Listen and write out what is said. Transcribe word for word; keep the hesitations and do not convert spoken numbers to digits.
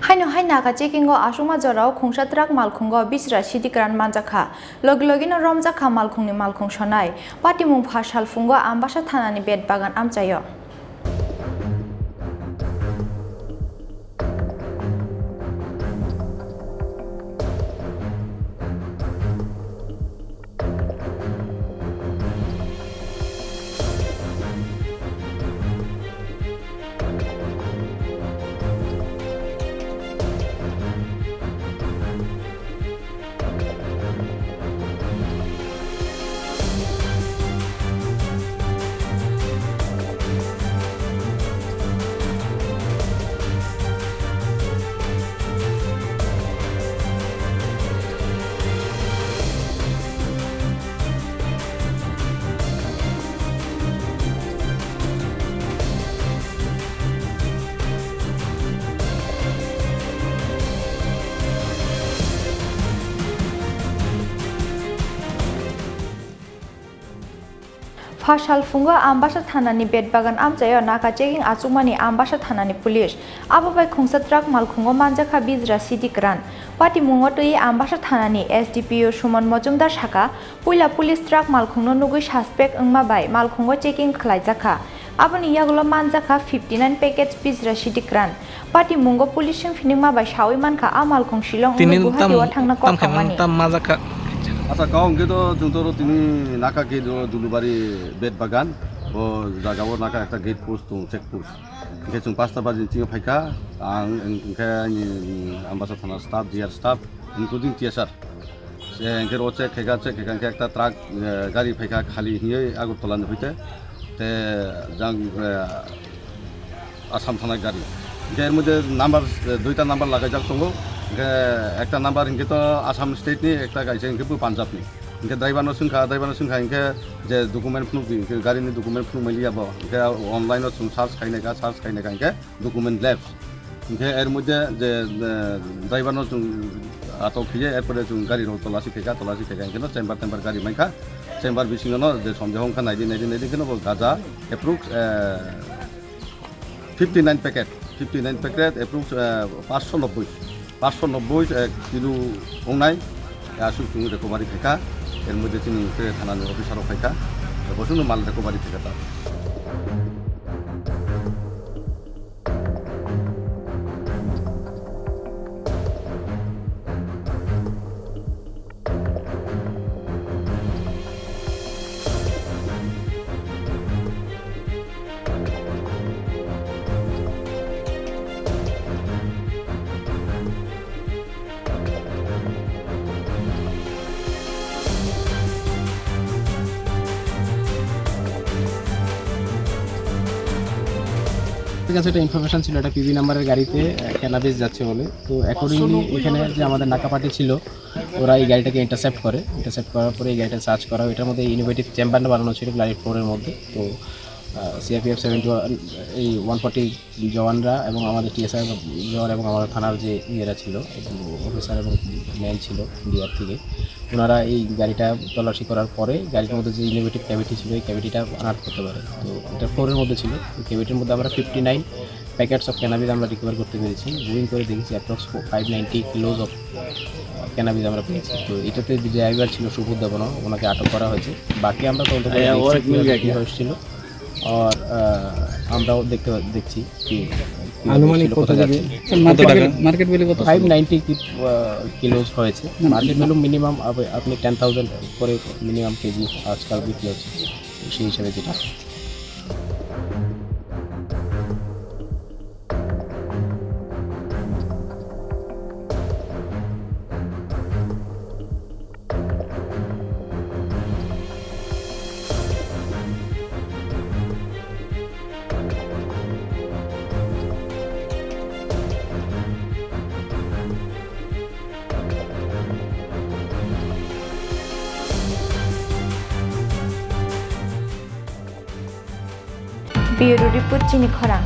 Haino hai Naga checking o aswkma jorao khungsa truck malkhungo bisra sidik run manjakha. Logi logino romjakha malkhungni malkhung sonai. Patimung pha salphungo Ambasa thanani bet bagan amchaio. Pha salphungo Ambasa thanani bet bagan amchaio Naga checking achukmani Ambasa thanani police. Abo bai khungsa truck malkhungo manjakha bisra sidik run. Patimungo twi Ambasa thanani S D P O Suman Mojumdar saka, puila police truck malkhungno nugwi suspect wngma bai malkhungo checking khlaijakha. Aboni yagulo manjakha fifty nine packets bisra sidik run. Patimungo police sing phiningma bai sawi mankha, a malkhung Shillong wngwi Guwahati o thangna kok tangmani. Acha, kau hwnkhe to chwng toro tini Naga gate o Dulubari bet bagan, o jaga o Naga ekta gate post tongo, check post. Hwnkhe chwng pasta baji ni bisingo phaikha, ang hwnkhe ani Ambasa thana staff, D R staff, including T S R. Se hwnkhe ro check khaikha, check khaikha hwnkhe ekta truck, eh, gari phaikha khali hwnwi Agartala ni hoite. Te jang, eh, Assam thanai gari. Hwnkhe er moddhe number, eh, duita number lagaijak tongo. Hwnkhe ekta number hwnkhe to Assam state ni, ekta kaisa hwnkhe bo Punjab ni. Hwnkhe driver no swngkha, driver no swngkha hwnkhe je document phunukdi, hwnkhe gari ni document phunukmaliya bo. Hwnkhe online o chwng search khainaikha, search khainaikha hwnkhe document lapse. Hwnkhe er moddhe je, eh, driver no chwng atok khiye, er pore chwng gari rok tolasi khaikha, tolasi khaikha hwnkhe no chamber tember gari mankha. Chamber bisingo no je sondeho wngkha naidi, naidi, naidi kheno bo gaja approx, eh, fifty nine packet, fifty nine packet approx, eh, paanch sho nobboi, paanch sho nobboi, eh, kilo wngnai, eh, aswk chwng recovery khaikha. Er moddhe chini khe thanani officer rok phaikha, bo chwngno mal recovery khaikha ta. আমার কাছে একটা ইনফরমেশন ছিল, একটা পিবি নাম্বারের গাড়িতে, আহ, ক্যানাবিস যাচ্ছে বলে। তো অ্যাকর্ডিংলি এখানে যে আমাদের নাকা পার্টি ছিল, ওরা এই গাড়িটাকে ইন্টারসেপ্ট করে। ইন্টারসেপ্ট করার পরে এই গাড়িটা সার্চ করা হয়। এটার মধ্যে ইনোভেটিভ চেম্বার বানানো ছিল গ্লাইড ফোরের মধ্যে। তো, আহ, সিআরপিএফ সেভেন্টি ওয়ান, এই ওয়ান ফর্টি জওয়ানরা এবং আমাদের টিএসআর জওয়ান এবং আমাদের থানার যে ইয়েরা ছিল, অফিসার এবং ম্যান ছিল বিআর থেকে, ওনারা এই গাড়িটা তল্লাশি করার পরে গাড়ির মধ্যে যে ইনোভেটিভ ক্যাভিটি ছিল, এই ক্যাভিটিটা আনআর্থ করতে পারে। তো এটা ফ্লোরের মধ্যে ছিল। তো ক্যাভিটির মধ্যে আমরা fifty nine packets of cannabis আমরা রিকভার করতে পেরেছি। বুইং করে দেখেছি, অ্যাপ্রক্স ফাইভ নাইনটি কিলোজ অফ ক্যানাবিস আমরা পেয়েছি। তো এটাতে যে ড্রাইভার ছিল সুবোধ দেবনা, ওনাকে আটক করা হয়েছে। বাকি আমরা তদন্ত করে আয়া, দেখছি ওরা কিভাবে মিল গেছে। কি হয়েছিল। আর, আহ, আমরাও দেখতে পা-, দেখছি কি, কি আনুমানিক ছিল, কত কোথায় যাবে? যাচ্ছে। স্যার, কত মার্কেট টাকা? ভ্যালু, মার্কেট ভ্যালু কত ছিল? ফাইভ নাইনটি কি, আহ, কিলোজ হয়েছে। হুম। মার্কেট ভ্যালু মিনিমাম আপ-, আপনি টেন থাউজেন্ড করে মিনিমাম কেজি আজকাল বিক্রি হচ্ছে, সেই হিসাবে যেটা। Bureau Report, Chini Khorang.